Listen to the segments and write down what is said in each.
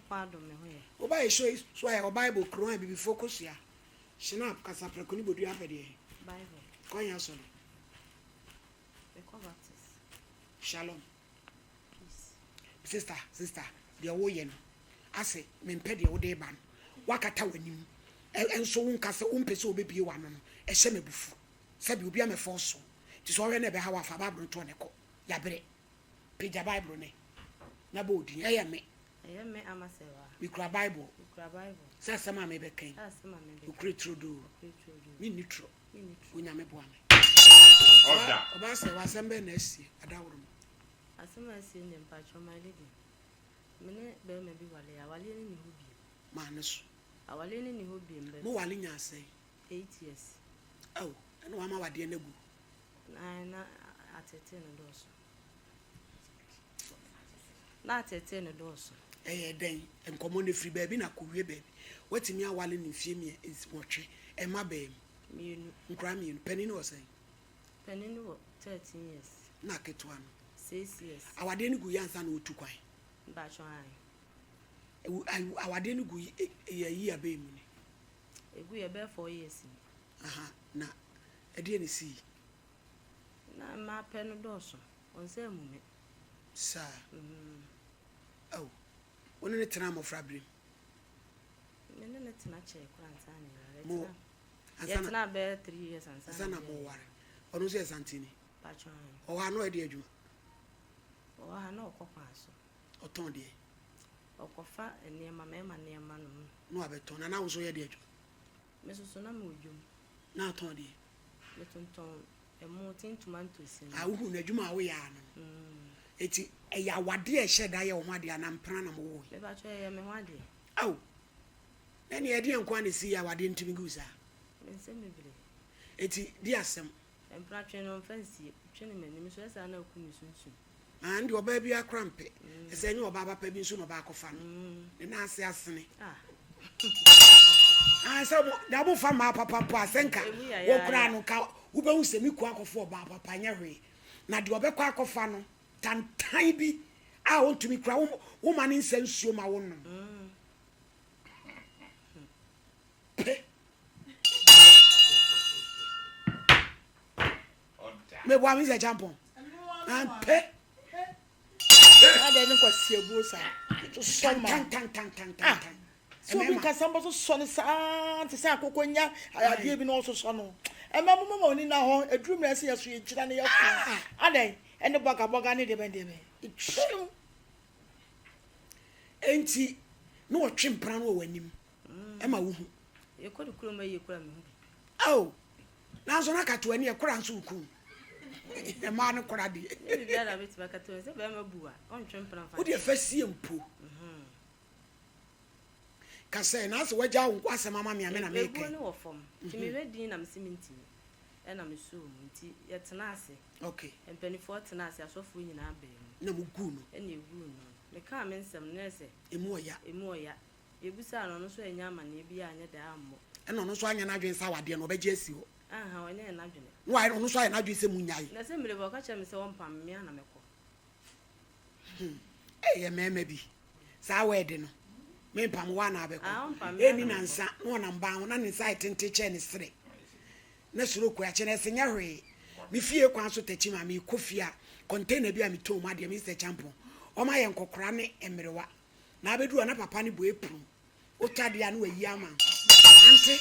Nyankopɔn adom me ho yɛ. Wo ba yɛ show yi so ayɛ wɔ Bible kron a abibifoɔ kosua, Schnapp, kasaprɛko ne bodua apɛdeɛ he? Bible. Kɔ he asɔre? Me kɔ Baptist. Shalom. Peace. Sister, sister, deɛ woyɛ no, ase mempɛ deɛ wode reba no, woakata w'anim, nso wonka sɛ wompɛ sɛ wobɛbue w'ano no, ɛhyɛ me abufu. Sɛbi obi amɛfɔɔso wo, nti sɛ ɔhwɛ na ɛbɛha wo a, fa Bible no to hɔ na kɔ. Yɛabrɛ. Pagya Bible no na bɔ odin. Ɛyɛ me. Ɛyɛ me ama sɛ wa. Mekura Bible. Mekura Bible. Sɛ asɛm a mebɛka yi. Sɛ asɛm a mebɛka yi. Nokorɛ turodoo. Nokorɛ turodoo. Menni torɔ. Menni torɔ. Onyame boa me. Ɔda. Ɔbaa sɛ w'asɛm bɛn na asie adaworo mu? Asɛm a asie nie mpakyɛw my lady. Me ne barima bi wale awaleɛ no nni hɔ bio. Maa ne so. Awaleɛ no nni hɔ bio but. Mo wale nyaa sɛn? 8 years. Ao, ɛna wama wadeɛ no agu. Ae, na ateetee no dɔɔso. Na ateetee no dɔɔso. Ɛyɛ dɛn? Nkɔmmɔ no ɛfiri baabi na akɔwie baabi. Woatumi awale no mfeɛ 8 mma bɛn mu? Mmienu. Nkwadaa mmienu. Panin no wɔ sɛn? Panin no wɔ 13 years. Na ketewa no? 6 years. Awadeɛ no gu yɛ ansa na ɔtu kwan? Mpakyɛw ae. Awadeɛ no gu yɛ yi abɛn mu ni? Egu yɛ bɛyɛ 4 years ni. Aha, na ɛdeɛ ne sii? Na mmaa pɛ no dɔɔso. Ɔnsɛ mu me. Saa. Ao, wo ne ne tena mmɔfra berɛ mu? Me ne ne tena kyɛɛ koraa ansa na yɛware. Mo ansa na Yɛtena bɛyɛ 3 years ansa ansa na na moware. Ɔno nso yɛ Santini? Mpakyɛw ae. Ɔwɔ ha na ɔyɛ deɛ adwuma? Ɔwɔ ha na ɔkɔ kwan so. Ɔtɔn deɛ? Ɔkɔfa nneɛma, mmarima nneɛma no mu. Na wabɛtɔn. Na na wo nso yɛ deɛ adwuma? Me nso so na mewɔ dwam. Na atɔn deɛ? Metontɔn ɛmo, tin tomatoes no. A wohu no adwuma a woyɛ ano no. Eti ɛyɛ awadeɛ a ɛhyɛ da yɛ wo ho adeɛ anaa mpena na mowɔ yi? Mepakyɛw ɛyɛ me ho adeɛ. Ao, na neɛ ɛdeɛ nko a na ɛsi yɛ awadeɛ ntumi gu saa? Me nsɛm bebree. Eti di asɛm. Mpena twe no mfa nsie. Twe no m'anim so ɛsaa na aku me sunsum. Ah, ndeɛ ɔbaa bi akora mpɛ. Ɛsɛ ɛnyɛ ɔbaa papa bi nso na ɔbaa akɔfa no. Ne nan ase asene. Ah. Ah, sɛ mo na mo fa mmaa papa mpo a sɛ nka Emu yɛ wo koraa yaaya. no nka wobɛhu sɛ me kuo akɔfa ɔbaa papa nyɛ hwee. Na deɛ ɔbɛkɔ akɔfa no tantan bi a ɔntumi kora wo woma ne nsa nsuo ma wo nom. Pe. Ɔda. Meboa me sɛ champɔn. Ampe. Adɛn ne nkwasi abuo saa sosɔ ma Tantantantantantan. sɛ obi nkasa mbɔ sosɔ no saa te sɛ akokɔ nya adeɛ bi na ɔsosɔ no ɛma mo mama oni na hɔ eduru mmerɛ sɛ yɛso yɛgyina ne yɛko adɛn ɛne bɔgabɔga ne deɛ bɛn deɛ bɛn etwam. Enti na ɔtwe mpena no wɔ w'anim ɛma wohu. Yɛkɔ ne kurom ayie koraa mehu bi. Ao, nanso na katoa ni ɛkora nso wokum. Mmaa no kora deɛ. Nyɛ biribiara na bɛtumi akata wɔn sɛ bɛrima bu a ɔntwe mpena mfa Wode ɛfa sie mpo. Ka sɛ na sɛ wagya wo asɛm ama me a me na Eguo meka. no wɔ fam. Nti mehwɛ din na mese mentimi. Ɛna mesoo mu. Nti yɛtena ase. Mpanimfoɔ tena ase, asɔfoɔ nyinaa baa mu. Na muguu no. Ɛna eguu no. Mekaa me nsɛm no na ɛsɛ Emu ɔya. Emu ɔya. Yɛbisaa no, ɔno nso anya amanneɛ bi a anyɛ daa ammɔ. Ɛna ɔno nso anyɛ n'adwene sɛ awadeɛ no ɔbɛgye asi hɔ. Aha, ɔnyɛɛ n'adwene. Na wayɛ ɔno nso ayɛ n'adwene sɛ munyae. Na sɛ mmerɛ bi ɔka kyerɛ me sɛ ɔmpam me a na mɛkɔ. Ɛyɛ mmarima bi. Saa wɛɛde no. Mempam wo a na abɛkɔ. Ah, ɔmpam me a Ɛni na mɛkɔ. nansa na ɔnam ban ho na ne nsa ayɛ tenten kyɛn ne serɛ. Na soro kɔ akyi na ɛsɛ nyɛ hwee. Me fie kwan so takyi ma mekɔ fie a container bi a metɔn mu adeɛ Mr. Champon. Ɔma yɛ nkɔkora ne mmerewa. Na abɛduru hɔ na papa no bɔ apron. Wotɔ adeɛ a na wayi ama wo. Ante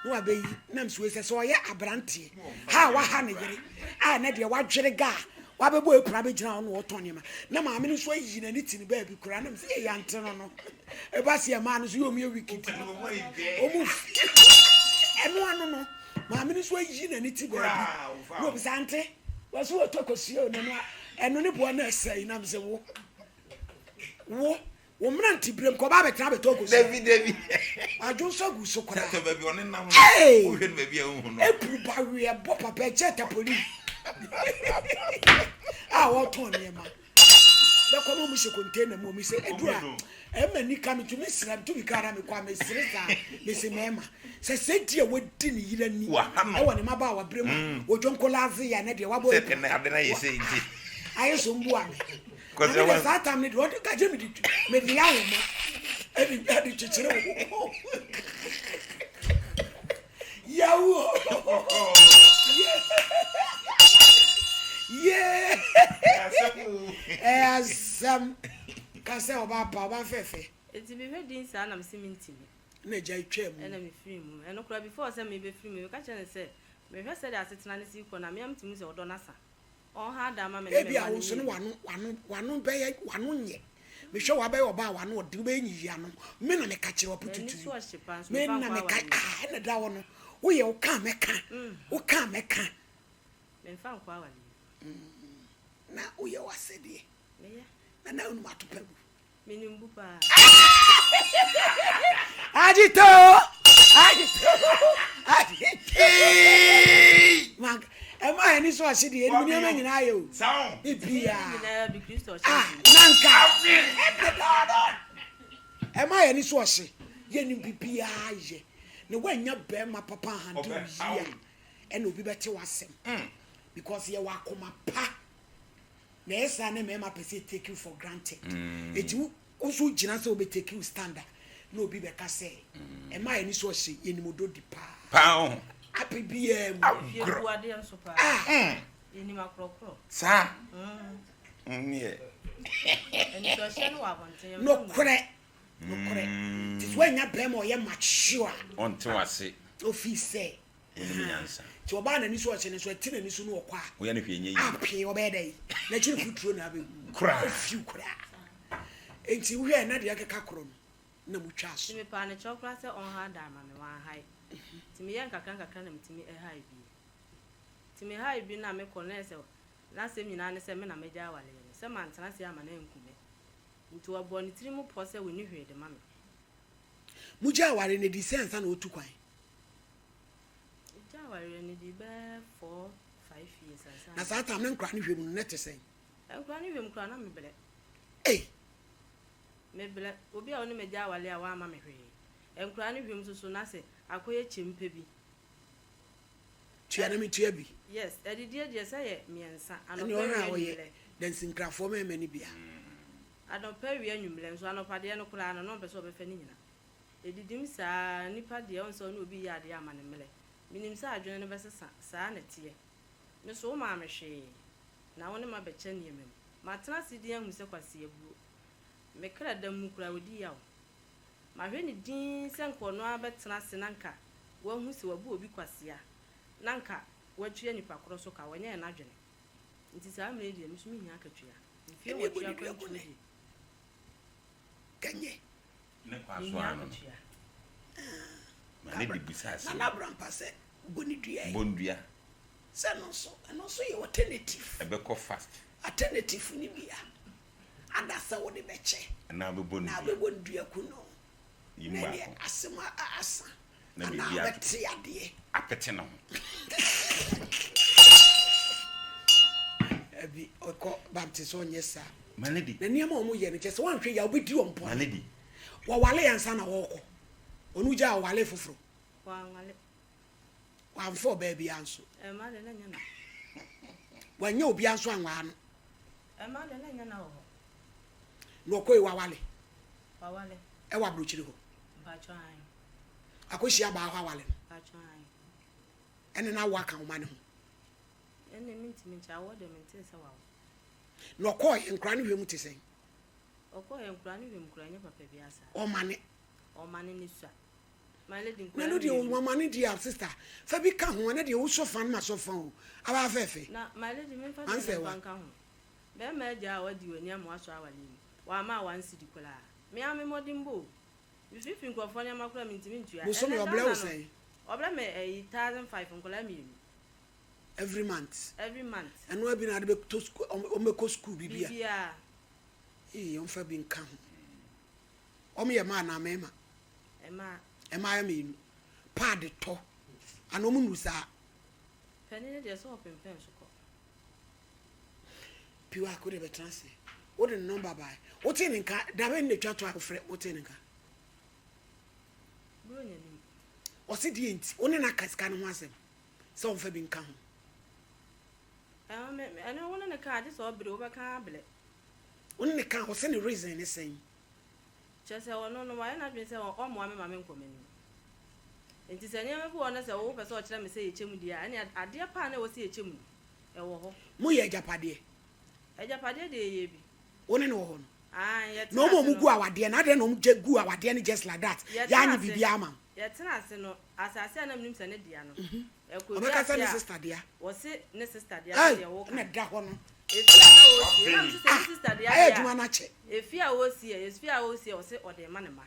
na wabɛyi nam so sɛ sɛ ɔyɛ aberanteɛ ha a waha ne yere a na deɛ wadwere ga a wabɛbɔ apron abɛgyina hɔ na ɔtɔn nneɛma na maame no nso ayi n'ani te ne baabi koraa nam sɛ yɛyɛ ante no no ɛba sɛ ɛmaa no so yɛ ɔmu yɛ wicked ɔmu ɛno ano no maame no nso ayi n'ani te baabi na obisa ante wɔso wɔtɔ kosua o n'ano ɛno ne boɔ na ɛsɛe nam sɛ wo mmerante berɛm kɔ ɔba abɛtena abɛtɔ kosua. Dabi, dabi. Adwo nso agu so koraa. Tɛ baabi ɔne nam no. Hey! Wohwɛ no baabi a wohu no. Epuru ba weɛ bɔ papa ɛkyɛ tapoli a wɔtɔn nneɛma bɛkɔ na ɔmo hyɛ container mu ɔmo sɛ edu a ɛma nika mi tumi sira mi tumi kaa na mi kɔ a mi sere saa mi si mɛɛma sɛ di a wadi ne yere ani Waha no. ɛwɔ ne maba a wabrɛ mu wodwo nkolaase yɛ ne deɛ wabɔ Sɛ ɛnɛ ade no ayɛ sɛ nti. Ayɛ so mbu ame Kɔsɛ na mi de saa tam ne deɛ ɔde gagye mi de mi de ahoma. Ɛde ɛde kyekyere wo ho. Yawo. Yee. Ɛyɛ asɛm. Ka sɛ ɔba pa ɔba fɛfɛ. Eti mehwɛ din saa na mese mentimi. Na agya twaa mu. Ɛna mefiri mu. Ɛno koraa before sɛ mebɛfiri mu meka kyerɛ no sɛ mehwɛ sɛdeɛ asetena no si kɔ no a me ara metumi hu sɛ ɔdɔ no asa. Ɔnha da mma me ne me Ebia mma wo no nso no nyɛ w'ano w'ano w'ano bɛyɛ w'ano nyɛ. Mehwɛ wo abɛyɛ ɔbaa a w'ano ɔden wobɛyɛ nyiyi ano. Me na meka kyerɛ wo M'ani apututu so yi. ɔhye paa nso Me memfa na nkɔ meka awareɛ mu. ah ɛna da hɔ no woyɛ wo ka a mɛka wo ka a mɛka. Memfa nkɔ awareɛ mu. Na woyɛ w'asɛdeɛ. Meyɛ. Na na wonim atopa bu. Menim bu paa. Agito! Agito! Agito! Man, ɛma ɛni so ɔhye deɛ ɛnum nneɛma nyinaa yɛ o. Bibia. Ah, nanka. Ɛma ɛni so ɔhye yɛ nim bibia yɛ. Na wanya bɛrima papa handle yie a ɛna obi bɛte w'asɛm. Because yɛwɔ akoma pa. Na ɛyɛ saa na mmarima pɛ sɛ take you for granted. Eti wo nso wogyina sɛ wobɛ take you stand a, na obi bɛka sɛ ɛma yɛn ani so ɔhye, yɛnim ɔdɔ di paa. Paa o. Ape biara mu. Efie Agorɔ. bu adeɛ nso paa. Ah. Yɛnim akorɔkorɔ. Saa. Neɛ. Anisoɔhyɛ no wɔ abɔnten. Yɛmfa ngu. Nokorɛ. Nokorɛ. Nti sɛ woannya barima a ɔyɛ mature a. Ɔnte w'ase. Ofii sɛ. Wonim nyansa. Nti ɔbaa n'ani so ɔhyɛ ne so ɛte n'ani so no ɔkɔ a. Woyɛ no hwee nyɛ yie. Apee ɔbɛyɛ dɛ yi. N'akyiri futuro na abɛgu. Koraa. Ofiw koraa. Nti wohwɛ na deɛ ɛkeka korɔ no na mo twa so. Nti mepaa no kyɛw koraa sɛ ɔnha dan ma me wanhae. Nti meyɛɛ nkakra nkakra na metumi hae bi. Nti mehae bi no a mekɔ no na ɛyɛ sɛ n'asɛm nyinaa ne sɛ me na mɛgyae awareɛ no. Sɛ mantena ase amma no anku me. Nti ɔbɔɔ ne tiri mu pɔ sɛ ɔnni hwee de ma me. Mogyae aware no ɛdii sɛn ansa na ɔretu kwan? Megyaa awareɛ no di bɛyɛ 4, 5 years ansa. Na saa time no nkora no hwɛ mu no na ɛte sɛn? Nkora no hwɛ mu koraa na mebrɛ. Ei! Mebrɛ. Obi a ɔne me gya awareɛ a wamma me hwee. Nkora no hwɛ mu nso so na sɛ akɔyɛ kyɛmpɛ bi. Tua na metua bi. Yes, adidie deɛ sɛ yɛ mmiɛnsa. Ɛne Anɔpa ɔhwɛ awia a ɔyɛ anwummerɛ. dansinkrafoɔ mmarima no bi a. Anɔpa awia anwummerɛ nso anɔpa deɛ no koraa no na ɔmpɛ sɛ ɔbɛfa ne nyina. Ɛdidim saa ara, nipa deɛ ɔnsɛ ɔne obi yɛ adeɛ ama no mmerɛ. Menim sɛ adwene no bɛsesa, saa na ɛteɛ. Me so womaa me hwee, na wo ne m'abɛkyɛ nneɛma mu. Matena ase dinn ahu sɛ Kwasi abuo. Me kra da mu koraa ɔdi yaw. Mahwɛ no dinn sɛ nka ɔno ara bɛtena ase na nka wahu sɛ wabu obi kwasea, na nka watua nipa korɔ so ka, wanyɛɛ n'adwene. Nti saa mmerɛ yi deɛ me nso mehia akatua. Mfie Ɛne nwɔtwe ɛbɔ ne dua gu akwantuo nɛ. deɛ. Kɛnyɛ. Ne kwan so ano no. Ma ne de bisa asɛm. Nana Abrampa sɛ bɔ ne dua yi. Bɔ ndua. Sɛ ɛno nso, ɛno nso yɛ alternative. Ɛbɛkɔ fast. Alternative no bi a, ada sɛ wode bɛkyɛ. Anaa wobɛbɔ no dua. Na wobɛbɔ no dua ku no. Yi mu Na baako. ɛneɛ asɛm a asa. Na Anaa biribi ato. wobɛte adeɛ. Apete ne ho. Abi ɔkɔ Baptist ɔnyɛ saa. Ma no di. Na nneɛma a wɔyɛ no kyerɛ sɛ wɔanhwɛ yie a wobɛdi wɔn bɔne. Ma no di. Wɔwale ansa na wɔrekɔ. Ɔno gyaa ɔwale foforɔ. Wanwale. Wamfa ɔbaa biara nso. Ɛmma deɛ na nyɛ na. Wanyɛ obiara nso anwaa no. Ɛmma deɛ na nyɛ na wɔ hɔ. Na ɔkɔe wawale. Wawale. Ɛwɔ aburokyire hɔ. Mpakyɛ ae. Akɔhyia baa hɔ awale no. Mpakyɛ ae. Ɛne no awo aka wo ma no ho. Ɛnne mentumi nkyɛ awoɔ deɛ mentee sɛ wawo. Na ɔkɔɔeɛ, nkwadaa no hwɛ mu te sɛn? Ɔkɔɔeɛ, nkwadaa no hwɛ mu koraa, ɛnyɛ papa biara saa. Ɔmane. Ɔmane ne sua. My lady, Na nkwadaa ɛno deɛ mmienu. ɔmane deɛ a, sister, fa bi ka ho, ɛnɛ deɛ wosɔ fa no masɔ fa o, abaa fɛɛfɛ. Na my lady, memfa deɛ Ansɛ memfa wa. nka ho. Bɛrima agya a wadi w'ani ama woasɔ awareɛ mu, wamma a one cedi koraa. Me ara me mmɔdenbɔ o. Mefirifiri nkurɔfoɔ nneɛma koraa mentumi ntua. Bosome Ɛnɛ ɔbrɛ Ghana wo no, sɛn? ɔbrɛ me ɛyi 1005 nkwadaa mmienu. Every month. Every month. Ɛno ara bi na ade bɛtɔ sukuu, wɔn bɛkɔ sukuu biribi a. Biribiara. Ee, wɔmfa bi nka ho. Wɔn yɛ mmaa anaa mmarima? Mmaa. Mmaa yɛ mmienu. Paadi tɔ. Anaa wɔn nnuru saa? Panin no deɛ sɛ ɔpempɛn so kɔ. Piwak, wode bɛtena ase. Wode ne nɔmba bae. Wotee ne nka, da bɛn na etwa to a wofrɛ wotee ne nka? Buronya nim. Ɔse deɛ nti, wo ne no aka sika no ho asɛm? sɛ ɔmfa bi nka ho. Ɛno wo ne no ka a, gye sɛ ɔbere, wobɛka abrɛ. Wo ne no ka a, ɔsɛ ne reason ne sɛn? Kyerɛ sɛ ɔno no wayɛ n'adwene sɛ ɔmmoa me ma menkɔ m'anim. Enti sɛ nneɛma bi wɔ hɔ na sɛ wopɛ sɛ ɔkyerɛ me sɛ yɛkyɛ mu deɛ a, ɛnneɛ adeɛ pa a na ɛwɔ sɛ yɛkyɛ mu no, ɛwɔ hɔ. Moyɛ agyapadeɛ? Agyapadeɛ deɛ yɛyɛ bi. Wo ne no wɔ hɔ no? Aane, yɛtena Na wɔn a ase no. wɔgu awadeɛ no, adɛn na wɔgya guu awadeɛ no just like that? Yɛtena Yɛanyɛ ase, biribiara ama wo. yɛtena ase no, asase a na menim sɛ ne dea no, ɛkɔ Ɔbɛka sɛ wiase ne a, sister dea. wɔse ne sister dea Ei, sɛdeɛ woka ɛna no. ɛda hɔ no. Efie a na ɔresie, na mese sɛ ne Ah, sister dea ayɛ deɛ adwuma a, no akyɛ. efie a ɔresie, efie a ɔresie, ɔse ɔde rema ne mma,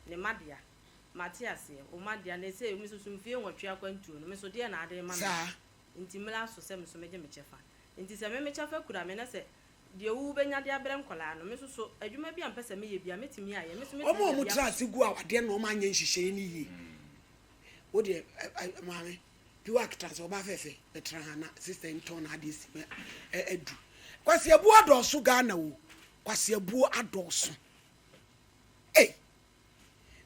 ne mma dea. Mate aseɛ, wo mma dea, na ɛsei mesusu mfie nwɔtwe akwantuo no, me nso deɛn na ade rema me? Saa. Nti mmerɛ aso sɛ me nso megye me kyɛfa. Nti sɛ me me kyɛfa kura me na sɛ deɛ wo wobɛnya de abrɛ nkwadaa no, me nso so adwuma bi a mpɛ sɛ meyɛ biara mɛtumi ayɛ, me nso Wɔn mɛtumi a anya bi wɔtra akɔ ase gu awadeɛ no na wɔanyɛ nhyehyɛeɛ no yie. Wo deɛ ɛ ɛ maame, Piwak tra ase, ɔbaa fɛfɛ bɛtra ha na sister yi ntɔn n'adeɛ si mɛ ɛ adu. Kwasiabuo adɔɔso Ghana o, kwasiabuo adɔɔso. Ei!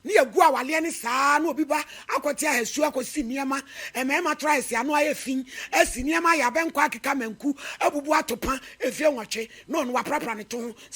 Ne yɛgu awaleɛ no saa na obi ba akɔte ahasuo akɔsi nneɛma, mmarima tra ase ano ayɛ fi, asi nneɛma ayɛ abɛnkɔ akeka manku, abubu atopa mfie nwɔtwe na ɔno waprapra ne to ho.